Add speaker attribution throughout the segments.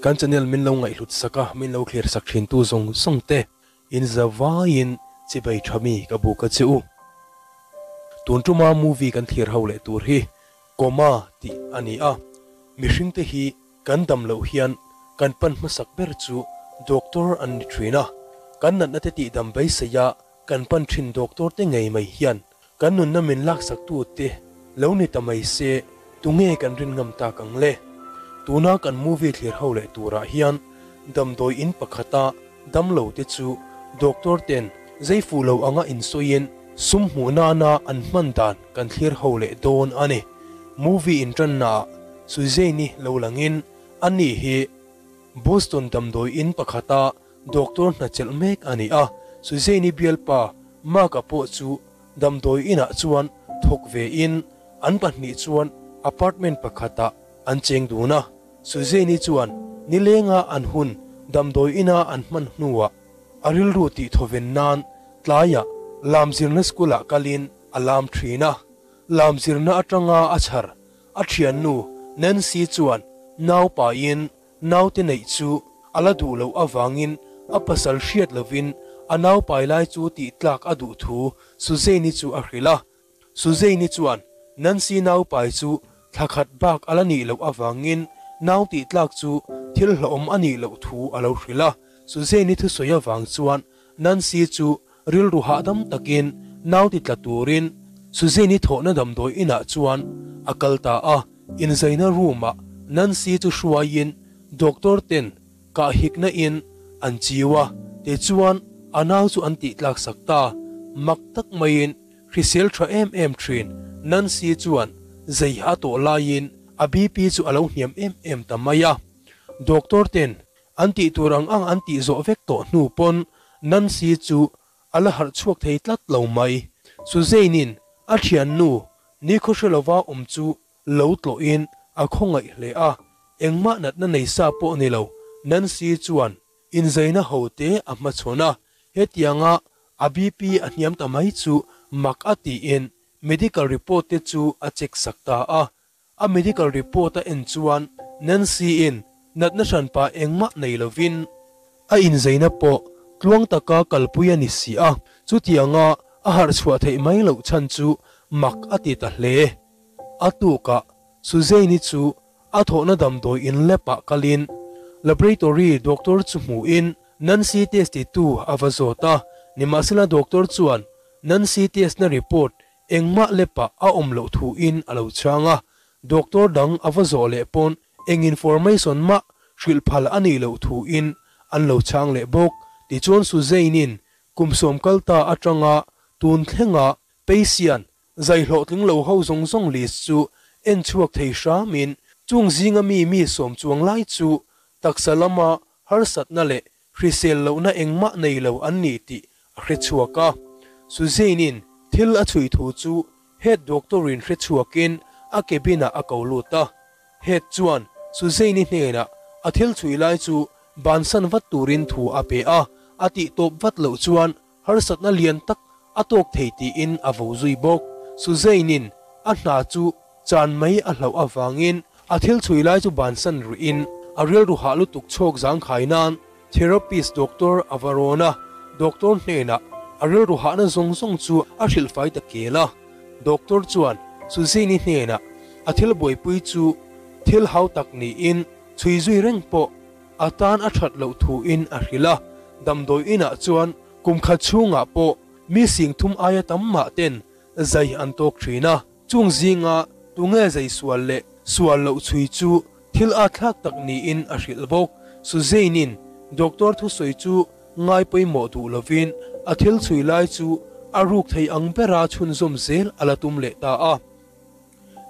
Speaker 1: Kan channel min lo ngaihhlut sak a, min lo thlir sak thin tu zawng zawng te in zavaiin chibai tha mi ka buk a che u. Tun tuma movie kan thlir ho leh tur hi Coma tih a ni a, mihring te hi kan dam loh hian kan pan hmasak ber chu doctor an ni thin a, kan natna te tihdam beisei a Kan pan thin doctor te ngei mai hian kan nunna min laksak tu te lo ni ta mai se tunge kan rin ngam tak ang le? Tuna kan movie thlir ho leh turah hian damdawi in pakhata damlo te chu doctor ten zei fuh lo anga insawiin sum hmuh nana an hman dan kan thlir ho leh dawn a ni. Movie intannaah Suzanne-i lo langin ani hi Boston damdawi in pakhata Doctor hna chelh mek a ni a, Suzanne-i bialpa Mark-a pawh chu damdawi inah chuan thawk ve in an pahnih chuan apartment pakhatah an cheng dun a. Suzanne-i chuan nilenga an hun damdawi ina an hman hnuah a rilru tih thawven nan tlaiah lam zirna school-ah kalin a lam thin a. Lam zirna atanga a chhar a thiannu Nancy chuan naupain Naute neih chu a la duh loh avangin a pasal hriat lovin a naupai lai chu tih tlak a duh thu Suzanne-i chu a hrilh a. Suzanne-i chuan Nancy naupai chu thla khat bak a la nih loh avangin nau tih tlak chu thil hlauhawm a nih loh thu a lo hrilh a. Suzanne-i thusawi avang chuan Nancy chu rilru hahdam takin nau ti tla turin Suzanne-i thawhna damdawi inah chuan a kal ta a. Inzaina room-ah Nancy chu hruaiin doctor ten kahhikna in an chiu a, tichuan a nau chu an tihtlak sak ta. Mak tak maiin hrisel tha em em thin Nancy chuan zei a tawh laiin a BP chu a lo hniam em em ta mai a. Doctor ten an tih tur ang ang an tih zawh vek tawh hnu pawn Nancy chu a la harh chhuak thei tlat lo mai. Suzanne-in a thiannu Nikhaw hre lova awm chu lo tlawhin a khawngaih hle a, engmah natna nei sa pawh ni lo Nancy chuan inzaina ho te a hmachhawn a, hetianga a BP a hniam ta mai chu mak a tiin medical report te chu a check sak ta a. A medical report a en chuan Nancy-in natna hranpa engmah nei lovin a inzaina pawh tluang taka kalpui a ni si a, chutianga a harh chhuah theih mai loh chhan chu mak a ti ta hle. A tukah Suzanne-i chu a thawhna damdawi in lab-ah kalin laboratory doctor chu hmuhin Nancy test titu a va zawt a, nimahsela doctor chuan Nancy test-na report Engmah lepah a awm loh thuin a lo chhang a, doctor dang a va zawh leh pawn eng information mah hrilh phal a nih loh thuin an lo chhang leh bawk. Tichuan Suzanne-in kum sawm kal ta atanga tun thlenga patient zai hlawhtling lo ho zawng zawng list chu en chhuak thei hramin chung zinga mi mi sawm chuang lai chu taksa lama harsatna leh Hrisel lohna engmah nei lo an ni tih a hre chhuak a. Suzanne-in thil a chhui thu chu Head Doctor-in hre chhuakin a cabin-ah a ko lut a. Head chuan Suzanne-i hnenah a thil chhui lai chu bansan vat turin thu a pe a, a tih tawp vat loh chuan Harsatna lian tak a tawk thei tiin a vo zui bawk. Suzanne-in a hna chu chan mai a hlauh avangin a thil chhui lai chu bansan ruihin a rilru hah lutuk chhawk zangkhai nan therapist doctor a va rawn a, doctor hnenah a rilru hahna zawng zawng chu a hrilhfai ta kel a. Doctor chuan Suzanne-i hnenah a thil buaipui chu thil hau tak niin chhui zui reng pawh A tan a that loh thuin a hrilh a, damdawi inah chuan kum khat chhungah pawh mi sing thum aia tam mah ten zai an tawk thin a, chung zinga tunge zai sual leh sual loh chhui chu thil a thlak tak niin a hrilh bawk. Suzanne-in doctor thusawi chu ngai pawimawh duh lovin a thil chhui lai chu a ruk thei ang bera chhunzawm zel a la tum leh ta a.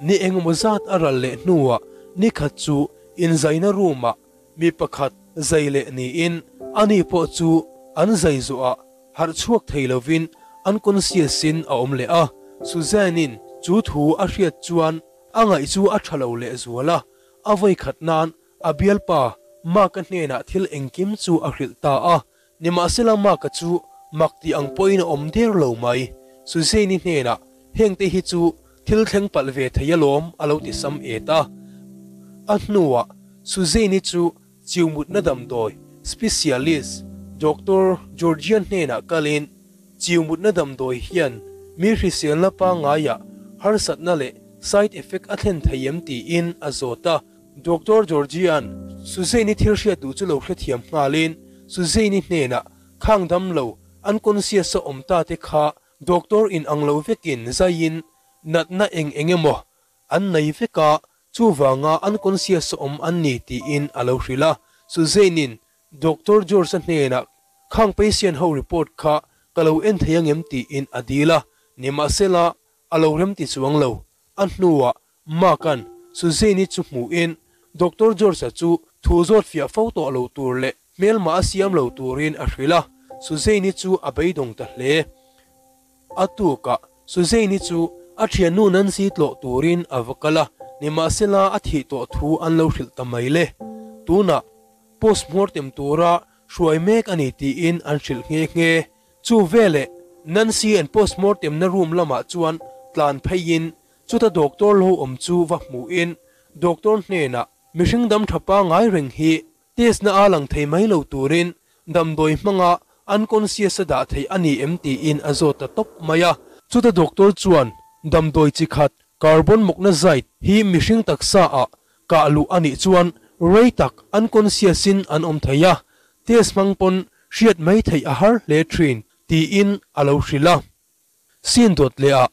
Speaker 1: Ni engemaw zat a ral leh hnuah ni khat chu inzaina room-ah mi pakhat zai leh niin ani pawh chu an zai zawhah harh chhuak thei lovin unconscious-in a awm leh a. Suzanne-in chu thu a hriat chuan a ngaih chu a tha lo lehzual a, a vawi khat nan a bialpa Mark-a hnenah thil engkim chu a hrilh ta a. Nimahsela Mark-a chu mak tih ang pawhin a awm der lo mai. Suzanne-i hnenah hengte hi chu thil thleng palh ve thei alawm a lo ti sam et a. A hnuah Suzanne-i chu chiumutna damdawi specialist Doctor Georgian hnenah kalin chiumutna damdawi hian mi hriselna pangngaiah harsatna leh side effect a thlen thei em tiin a zawt a. Doctor Georgian Suzanne-i thil hriat duh chu lo hrethiam nghalin Suzanne-i hnenah khang dam lo unconscious-a awm ta te kha doctor in ang lo vekin zaiin natna eng eng emaw an nei vek a, chuvanga unconscious awm an ni tiin a lo hrilh a. Suzanne-in Doctor George-a hnenah khang patient ho report kha ka lo en thei angem tiin a dil a, nimahsela a lo remti chuang lo. A hnuah Mark-a'n Suzanne-i chu hmuhin Doctor George-a chu thu zawt fiah fo tawh lo tur leh hmelma a siam lo turin a hrilh a, Suzanne-i chu a beidawng ta hle. A tukah Suzanne-i chu a thiannu Nancy tlawh turin a va kal a, nimahsela a thih tawh thu an lo hrilh ta mai le. Tunah post mortem tura hruai mek a ni tiin an hrilh nghe nghe. Chu veleh Nancy an post mortem-na room lamah chuan tlan pheiin chuta doctor lo awm chu va hmuhin doctor hnenah mihring dam tha pangngai reng hi Test na a lang thei mai lo turin damdawi hmanga unconscious a dah theih a ni em tiin a zawt ta tawp mai a. Chuta doctor chuan damdawi chi khat carbon monoxide hi mihring taksa ah kah luh a nih chuan rei tak unconscious in an awm thei a, test hmang pawn hriat mai theih a har hle thin tiin a lo hrilh a. Scene dawt leh ah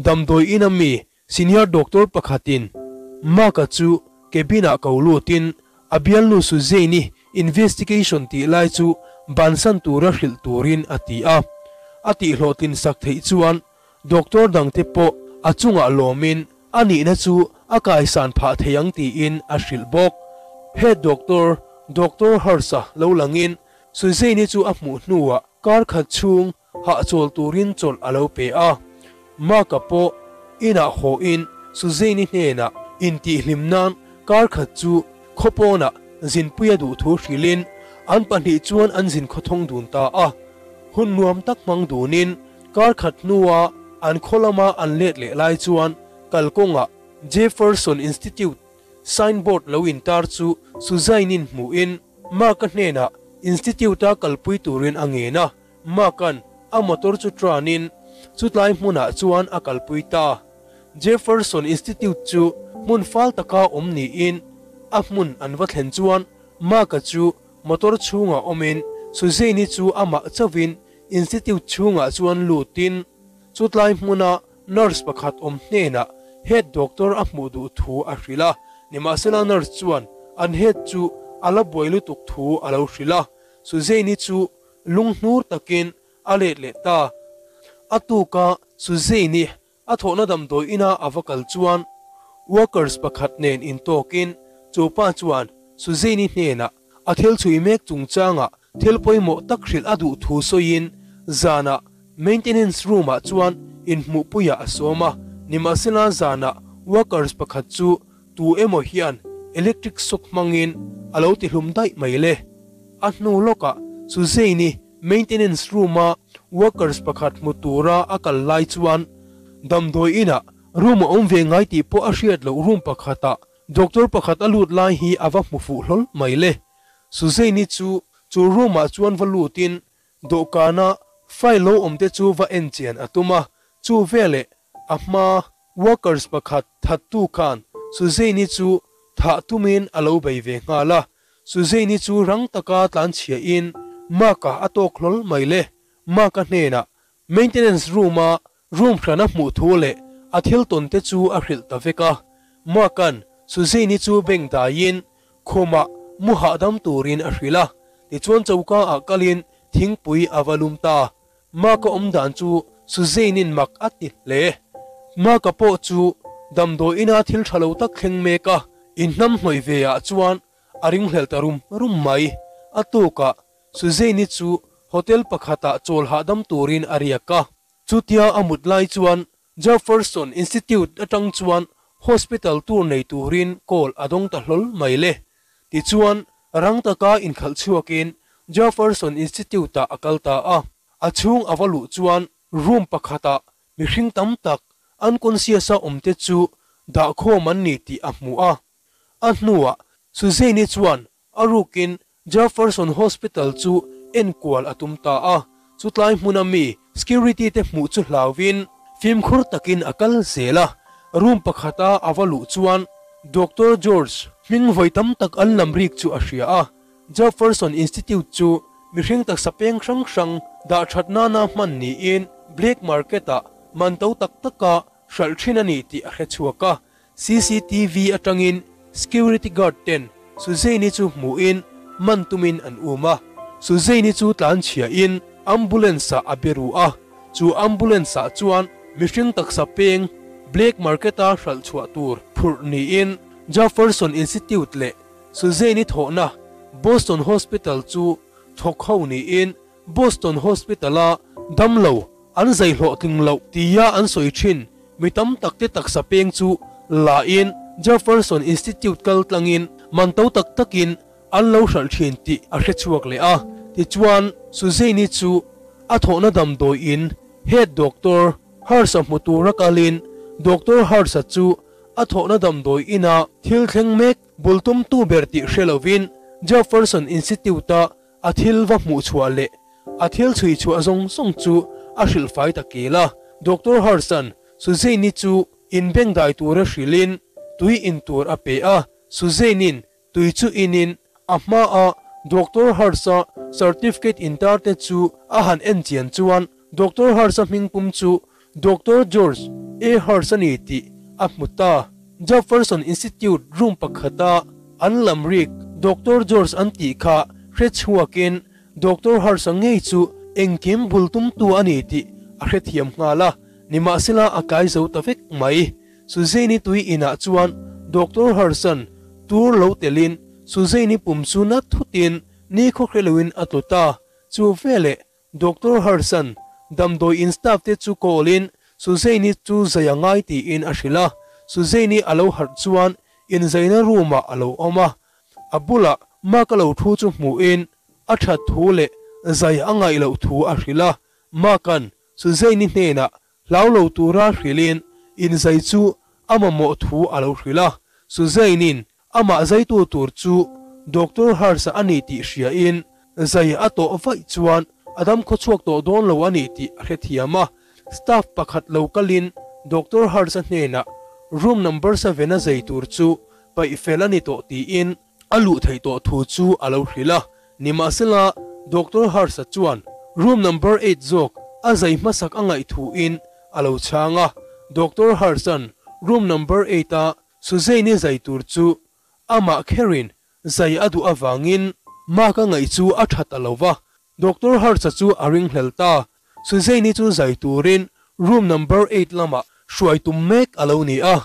Speaker 1: Damdawi ina mi senior doctor pakhatin Mark-a chu cabin-ah ko lutin a bialnu Suzanne-i investigation tih lai chu bansan tura hrilh turin a ti a. A tihhlawhtlin sak theih chuan doctor dangte pawh a chungah lawmin a nihna chu a kaisan phah thei ang tiin a hrilh bawk. Head doctor, Doctor Hurst-a lo langin Suzanne-i chu a hmuh hnuah kar khat chhung Hahchawl turin chawlh a lo pe a, Mark-a pawh inah hawhin Suzanne-i hnenah intihhlim nan kar khat chu khawpawnah zinpui a duh thu hrilhin an pahnih chuan an zin khawthawng dun ta a. Hun nuam tak hmang dunin kar khat hnua an khaw lama an let leh lai chuan kalkawngah Jefferson Institute signboard lo intar chu Suzanne-in hmuhin Mark-a hnenah Institute-a kalpui turin a ngen a. Mark-a'n a motor chu tranin chutlai hmunah chuan a kalpui ta. Jefferson Institute chu hmun fal taka awm niin a hmun an va thlen chuan Mark-a chu motor chhungah awmin Suzanne-i chu amah chauhin Institute chhungah chuan lutin chutlai hmuna nurse pakhat awm hnenah head doctor a hmuh duh thu a hrilh a. Nimahsela nurse chuan an head chu a la buai lutuk thu a lo hrilh a. Suzanne-i chu Lunghnur takin a let leh ta. A tuka Suzanne-i a thawhna damdawi ina a va kal chuan workers pakhat nen intawkin chu pa chuan Suzanne-i hnenah a thil chhui mek chungchangah thil pawimawh tak hrilh a duh thu sawiin zanah maintenance room-ah chuan inhmuhpuiah a sawm a. Nimahsela zanah workers pakhat chu Tu emaw hian electric shock hmangin a lo tihlum daih mai le. A hnu lawkah Suzanne-i maintenance room-a workers pakhat hmu tura a kal lai chuan damdawi inah room a awm ve ngai tih pawh a hriat loh room pakhatah doctor pakhat a lut lai hi a va hmu fuh hlawl mai le. Suzanne-i chu chu room-ah chuan va lutin dawhkana file lo awm te chu va en chian a tum a, chu veleh a hma Workers pakhat thattu khan Suzanne-i chu thah tumin a lo bei ve nghal a. Suzanne-i chu rang taka tlanchhiahin Mark-a a tawk hlawl mai le. Mark-a hnenah maintenance room-a room hran a hmuh thu leh a thil tawn te chu a hrilh ta vek a. Mark-a'n Suzanne-i chu beng daiin khumah mu hahdam turin a hrilh a. Tichuan choka-ah kalin thingpui a va lum ta. Mark-a awm dan chu Suzanne-in mak a ti hle. Mark-a pawh chu damdawi ina thil tha lo tak thleng mek a, inhnam hnawih ve ah chuan a ringhlel ta rum rum mai. A tukah Suzanne-i chu hotel pakhatah chawl hahdam turin a riak a. Chutia a mut lai chuan Jefferson Institute atang chuan hospital tour nei turin call a dawng ta hlawl mai le. Tichuan, rang taka inkhalh chhuakin Jefferson Institute-ah a kal ta a. A chhung a va luh chuan room pakhatah mihring tam tak unconscious-a awmte chu dahkhawm an ni tih a hmu a. A hnuah Suzanne-i chuan a rukin Jefferson Hospital chu enkual a tum ta a, chutlai hmuna mi security te hmuh chu hlauvin fimkhur takin a kal zel a. Room pakhata a va luh chuan Doctor George hming vawi tam tak an lam rik chu a hria a, Jefferson Institute chu mihring taksa peng hrang hrang dah that nana hman niin black market-ah man to tak taka hralh thin a ni tih a hre chhuak a. CCTV atangin security guard ten Suzanne-i chu hmuhin man tumin an um a. Suzanne-i chu tlanchhiahin ambulance-ah a be ru a, chu ambulance-ah chuan mihring taksa peng black market-a hralh chhuah tur phurh niin Jefferson Institute leh Suzanne-i thawhna Boston Hospital chu thawk ho niin Boston Hospital-a damlo an zai hlawhtling loh tia an sawi thin mi tam tak te taksa peng chu la in Jefferson Institute kal tlangin man to tak takin an lo hralh thin tih a hre chhuak leh a. Tichuan, Suzanne-i chu a thawhna damdawi in head doctor Hurst-a hmu tura kalin Doctor Hurst-a chu a thawhna damdawi ina thil thleng mek bul tumtu ber tih hre lovin Jefferson Institute-a A thil va hmuh chhuah leh a thil chhui chhuah zawng zawng chu a hrilh fai ta kel a. Doctor Hurst-a'n Suzanne-i chu inbengdai tura hrilhin tui in tur a pe a. Suzanne-i'n tui chu inin a hmaah Doctor Hurst-a certificate intar te chu a han en chian chuan Doctor Hurst-a hmingpum chu Doctor George A. Hurst a ni tih a hmu ta. Jefferson Institute room pakhata an lam rik Doctor George an tih kha hre chhuakin Doctor Hurst-a ngei chu engkim bul tumtu a ni tih a hrethiam nghal a, nimahsela a kai zo ta vek mai. Suzanne-i tui inah chuan Doctor Hurst-a'n tur lo telin Suzanne-i pum chu na thutin nikhaw hre loin a tlu ta. Chu veleh Doctor Hurst-a'n damdawi in staff te chu call in Suzanne-i chu zai a ngai tiin a hrilh a. Suzanne-i a lo harh chuan inzaina room ah a lo awm a. A bulah Mark-a lo thu chu hmuhin a that thu leh zai a ngaih loh thu a hrilh a. Mark-a'n Suzanne-i hnenah hlau lo tura hrilhin inzai chu a mamawh thu a lo hrilh a. Suzanne-i'n Amah zaitu tur chu Doctor Hurst-a a ni tih hriain zai a tawh vaih chuan a dam khawchhuak tawh dawn lo a ni tih a hrethiam a. Staff pakhat lo kalin Doctor Hurst-a hnenah room number seven-a zai tur chu paih fel a ni tawh tiin a luh theih tawh thu chu a lo hrilh a. Nimahsela, Doctor Hurst-a chuan room number eight zawk a zai hmasak a ngaih thuin a lo chhang a. Doctor Hurst-a'n room number eight-a Suzanne-i zai tur chu amah kherin zai a duh avangin Mark-a ngaih chu a tha ta lo va, Doctor Hurst-a chu a ringhlel ta. Suzanne-i chu zai turin room number eight lamah hruai tum mek a lo ni a,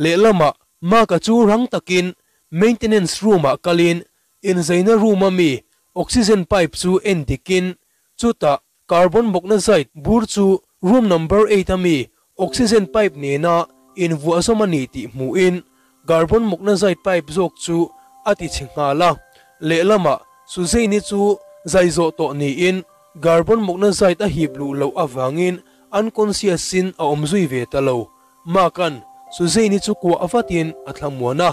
Speaker 1: lehlamah Mark-a chu rang takin maintenance room-ah kalin inzaina room-a mi oxygen pipe chu en dikin chutah Carbon monoxide bur chu room number eight a mi oxygen pipe nena invuah zawm a ni tih hmuhin carbon monoxide pipe zawk chu a ti chhe nghal a. Lehlamah Suzanne-i chu zai zawh tawh niin carbon monoxide a hip luh loh avangin unconscious-in a awm zui ve ta lo. Mark-a'n Suzanne-i chu kuah vatin a thlamuan a.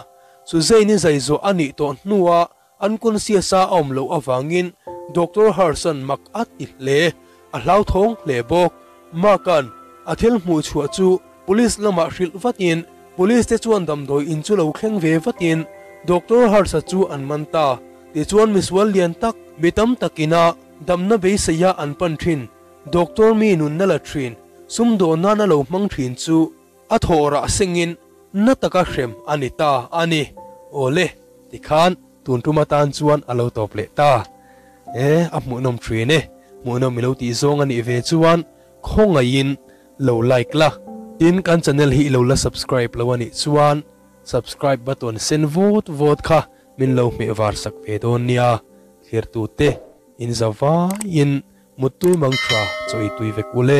Speaker 1: Suzanne-i zai zawh a nih tawh hnuah Unconscious a awm loh avangin Doctor Hurst-a'n mak a ti hle. A hlauthawng hle bawk. Mark-a'n a thil hmuh chhuah chu Police lamah hrilh vatin Police te chuan damdawi in chu lo thleng ve vatin Doctor Hurst-a chu an man ta. Tichuan misual lian tak, mi tam takin a damna beiseia an pan thin Doctor mi nunna la thin, sumdawn nana lo hmang thin chu A thawh rah sengin na taka hrem a ni ta a ni. Awle, tikhan tun tum atan chuan a lo tawp leh ta. E, a hmuhnawm thin e. Hmuhnawm i lo tih zawng a nih ve chuan khawngaihin lo like la. Tin, kan channel hi i lo la subscribe lo a nih chuan subscribe button sen vawt vawt kha min lo hmeh var sak ve dawn nia. Thlirtute, in za vaiin muttui mang tha chaw i tui vek ule.